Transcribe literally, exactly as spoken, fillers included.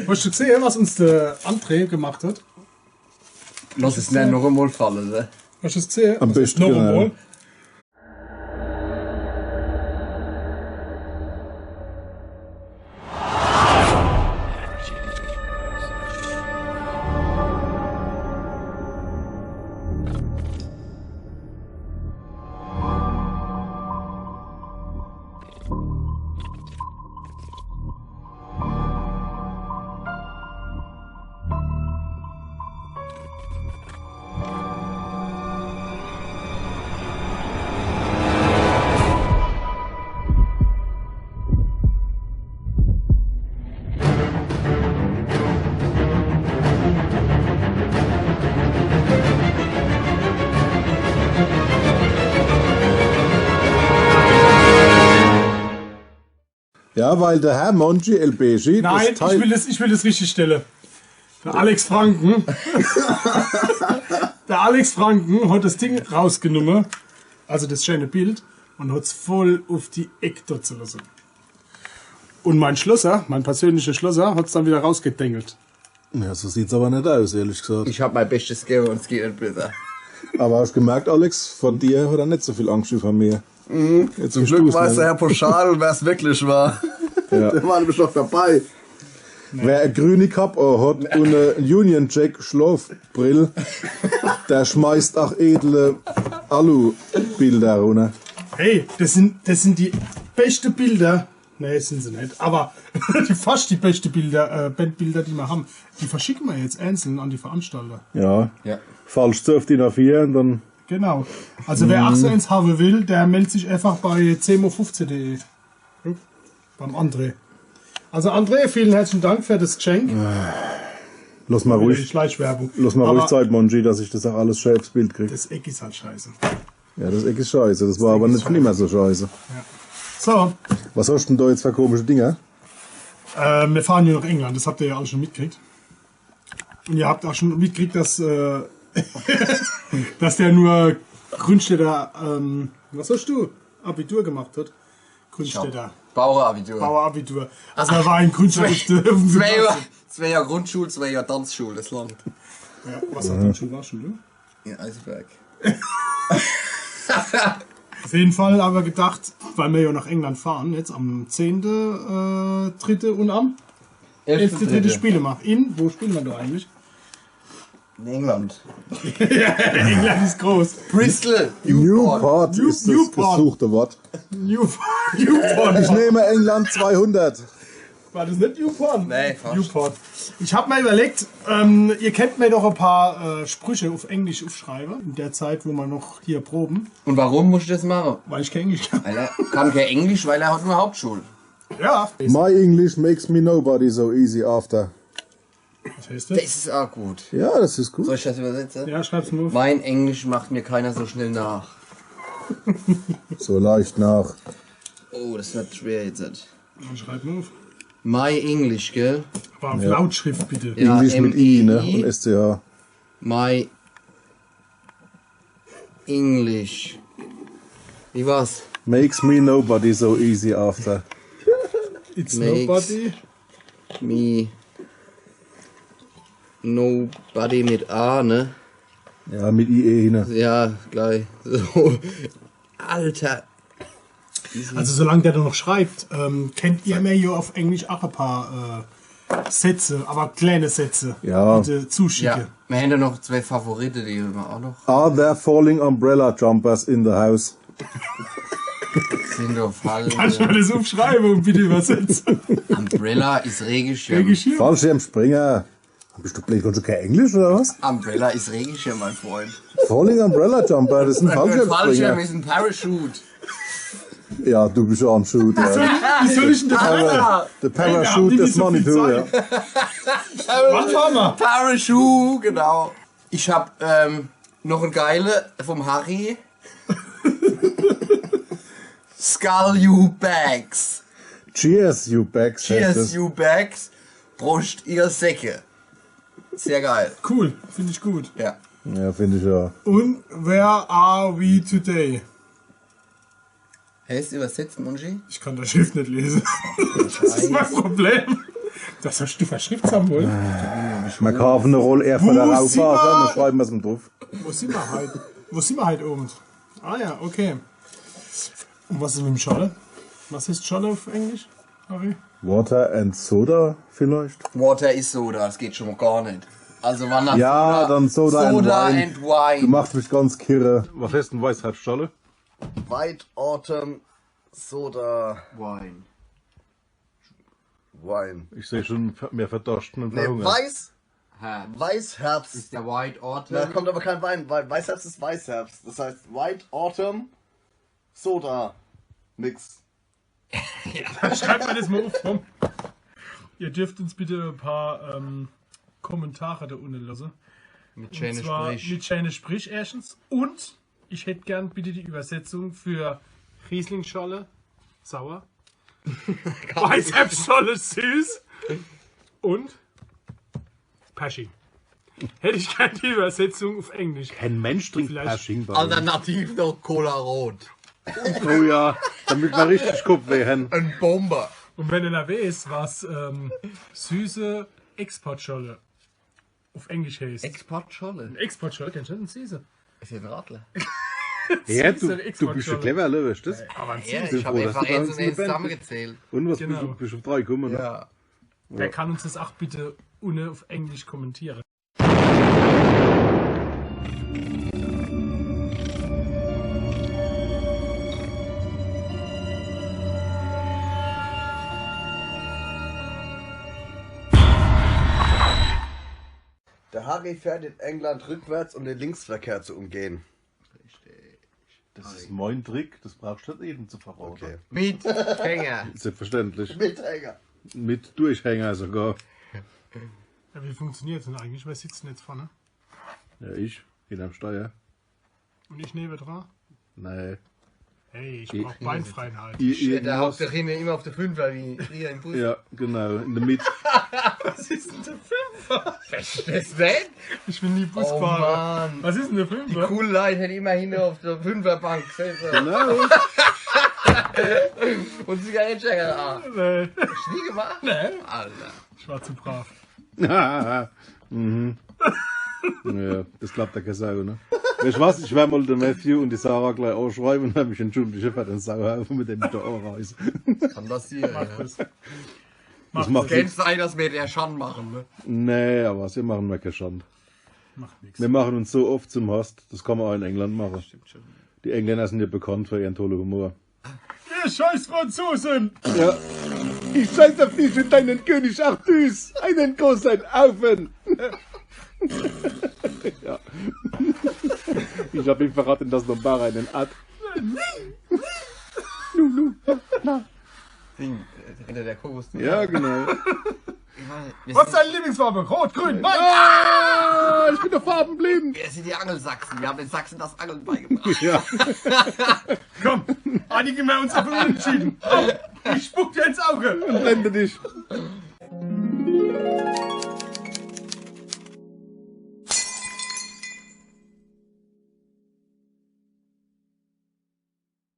Hast du gesehen, was uns der André gemacht hat? Lass es net noch einmal fallen, ne? Hast du es gesehen? Am besten, genau. Noch einmal. Ja, weil der Herr Monchi El Beji. Nein, ich will das, ich will das richtig stellen. Der Alex Franken. Der Alex Franken hat das Ding rausgenommen, also das schöne Bild, und hat's voll auf die Ecke dotze lassen. Und mein Schlosser, mein persönlicher Schlosser, hat's dann wieder rausgedengelt. Ja, so sieht's aber net aus, ehrlich gesagt. Ich hab mein Bestes gegeben und es geht nicht besser. Aber hast gemerkt, Alex, von dir hat er net so viel Angst wie von mir. Mhm. Jetzt zum Glück weiß der Herr Pauschal, wer es wirklich war. Ja. Der war nämlich noch dabei. Wer e grüni Kapp hat und e Union Jack Schlafbrill, der schmeißt auch edle Alu-Bilder runter. Hey, das sind, das sind die beste Bilder. Nee, sind sie nicht. Aber die, fast die beste Bilder, äh, Bandbilder, die wir haben, die verschicken wir jetzt einzeln an die Veranstalter. Ja. Ja. Falsch zu auf die A vier und dann. Genau. Also wer auch so eins haben will, der meldet sich einfach bei zehn mal fünfzehn punkt de. Beim André. Also André, vielen herzlichen Dank für das Geschenk. Lass mal ruhig, Schleichwerbung. Lass mal ruhig Zeit, Monchi, dass ich das auch alles schön aufs Bild krieg. Das Eck ist halt scheiße. Ja, das Eck ist scheiße. Das war aber nicht immer so scheiße. Ja. So. Was hast du denn da jetzt für komische Dinger? Äh, wir fahren ja nach England, das habt ihr ja alle schon mitgekriegt. Und ihr habt auch schon mitgekriegt, dass, äh, dass der nur Grünstädter, ähm, was hast du? Abitur gemacht hat. Grünstädter. Bauerabitur. Bauerabitur. Also er war in Grünstadt auf der, auf dem Gymnasium. Zwei Jahre Grundschule, zwei Jahre Tanzschule, das langt. Ja, was für Tanzschule warst denn du? In Eisberg. Auf jeden Fall haben wir gedacht, weil wir ja nach England fahren, jetzt am zehnten dritten und am elften dritten spielen wir. In, wo spielen wir da eigentlich? In England. Ja, England ist groß. Bristol. Newport. Newport ist das gesuchte Wort. Newport. Newport. Ich nehme England zweihundert. War das nicht Newport? Nee, fast. Newport. Ich hab mal überlegt, ähm, ihr könnt mir doch ein paar, äh, Sprüche auf Englisch aufschreiben, in der Zeit, wo wir noch hier proben. Und warum musst du das machen? Weil ich kein Englisch kann. Weil er kann kein Englisch, weil er hat nur Hauptschule. Ja. My English makes me nobody so easy after. Was heißt das? Das ist auch gut. Ja, das ist gut. Soll ich das übersetzen? Ja, schreib's mal auf. Mein Englisch macht mir keiner so schnell nach. So leicht nach. Oh, das wird schwer jetzt. Dann schreib mal auf. My English, gell? Aber auf Lautschrift bitte. Ja, Englisch mit I, ne? M E I. Und S C H. My English. Wie war's? Makes me nobody so easy after. It's nobody. Me nobody mit A, ne? Ja, mit I E hinne. Ja, gleich. So. Alter. Also solange der da noch schreibt, ähm, könnt ihr mir ja auf Englisch auch ein paar, äh, Sätze, aber kleine Sätze, ja, bitte zuschicken. Ja, wir haben ja noch zwei Favoriten, die wir auch noch. Are there falling umbrella jumpers in the house? Sind doch Fallen. Kannst du mir das aufschreiben und bitte übersetzen? Umbrella ist Regenschirm. Regenschirm? Fallschirmspringer. Bist du blöd, kannst du kein Englisch oder was? Umbrella ist Regenschirm, mein Freund. Falling Umbrella Jumper, das ist ein Fallschirmspringer. Fallschirm ist ein Parachute. Ja, du bist ja am Shoot, ja. Wie soll ich denn das? Para-, der Parachute des Manitou, ja. Wann fahren wir? Parachute, genau. Ich hab, ähm, noch ein geile vom Harry. Skull, you bags. Cheers, you bags, heißt es. Cheers, you bags. Prost, ihr Säcke. Sehr geil. Cool, finde ich gut. Ja. Ja, finde ich auch. Und where are we today? Heißt übersetzt, Monchi? Ich kann die Schrift nicht lesen. Das ist mein Problem. Das hast du verschrift, Samuel. Mer kaafe e Roll Erdbeerrauch, dann schreiwe mer's em druff. Wo sin mer heit? Wo sin mer heit Owend? Ah ja, okay. Und was is mit em Schorle? Was heißt Schorle auf Englisch, Harry? Water and Soda vielleicht? Water is Soda, das geht schon mal gar nicht. Also wann das Ja, Soda, dann Soda and Soda Wine. And Wine. Du machst mich ganz kirre. Was heißt denn Weißherbstschorle? White Autumn Soda Wine. Wine. Ich sehe schon, mehr verdorsten und nee, verhungert. Weiß, Herbst. Weißherbst. Ist der White Autumn? Da kommt aber kein Wein, weil Weißherbst ist Weißherbst. Das heißt White Autumn Soda. Nix. Ja. Schreibt mir das mal auf, komm. Ihr dürft uns bitte ein paar ähm, Kommentare da unten lassen. Mit schöne Sprüch. Mit schöne Sprüch erstens. Und ich hätte gern bitte die Übersetzung für Rieslingschorle sauer. Weißherbstschorle süß. Und Pershing. Hätte ich gern die Übersetzung auf Englisch. Kein Mensch trinkt Pershing bei uns. Alternativ noch Cola Rot. Oh ja, damit mer richtig Kopfweh hen. Ein Bomber. Und wenn einer weiß, was ähm, süße Exportschorle auf Englisch heißt. Exportschorle? Exportschorle, kennst du den süße? Ist ja ein Radler. Ja, du, du bist schon clever, oder? Weißt du das? Aber ein süße. Ja, ich hab einfach eins und eins zusammengezählt. Und was bist du, bist du auf drei gekommen, ne? Ja. Wer kann uns das auch bitte ohne auf Englisch kommentieren? Der Harry fährt in England rückwärts, um den Linksverkehr zu umgehen. Richtig. Das ist mein Trick, das brauchst du nicht jedem zu verraten. Okay. Mit Hänger. Selbstverständlich. Mit Hänger. Mit Durchhänger sogar. Ja, wie funktioniert's denn eigentlich? Wer sitzt denn jetzt vorne? Ja, ich. Hinterm Steuer. Und ich nebendran? Nee. Hey, ich brauch Beinfreiheit. Ich, ich, der hockt doch hinten immer auf der Fünfer wie früher im Bus. Ja, genau, in der Mitte. Was ist denn der Fünfer? Was ist das denn? Ich bin nie Bus gefahren. Oh Mann. Was ist denn der Fünfer? Die coolen Leute hätten immer hinten auf der Fünferbank gesessen. Genau. Und Zigarettenstecker. Nee. Hast du nie gemacht? Nee. Alter. Ich war zu brav. Mhm. Ja, das glaubt der Kesau, ne? Weißt du was? Ich werde mal den Matthew und die Sarah gleich anschreiben und werde mich entschuldigen für den Sauhaufen, mit dem ich da anreise. Kann passieren, ja. Mach das. Mach das. Kann sein, dass wir der Schand machen, ne? Nee, aber wir machen mir keine Schand. Macht nichts. Wir machen uns so oft zum Horst, das kann man auch in England machen. Stimmt schon. Die Engländer sind ja bekannt für ihren tollen Humor. Ihr scheiß Franzosen! Ja. Ich scheiß auf dich und deinen König Artus! Einen großen Haufen! Ja. Ich hab ihm verraten, dass Lombara einen hat. Lulu, na. Ding, äh, hinter der Kokos. Ja, genau. Was ist deine Lieblingsfarbe? Rot, grün, nein! Ah, ich bin doch farbenblind! Wir sind die Angelsachsen. Wir haben den Sachsen das Angeln beigebracht. Ja. Komm, einige mehr uns auf Unentschieden. Komm, ich spuck dir ins Auge. Und blende dich.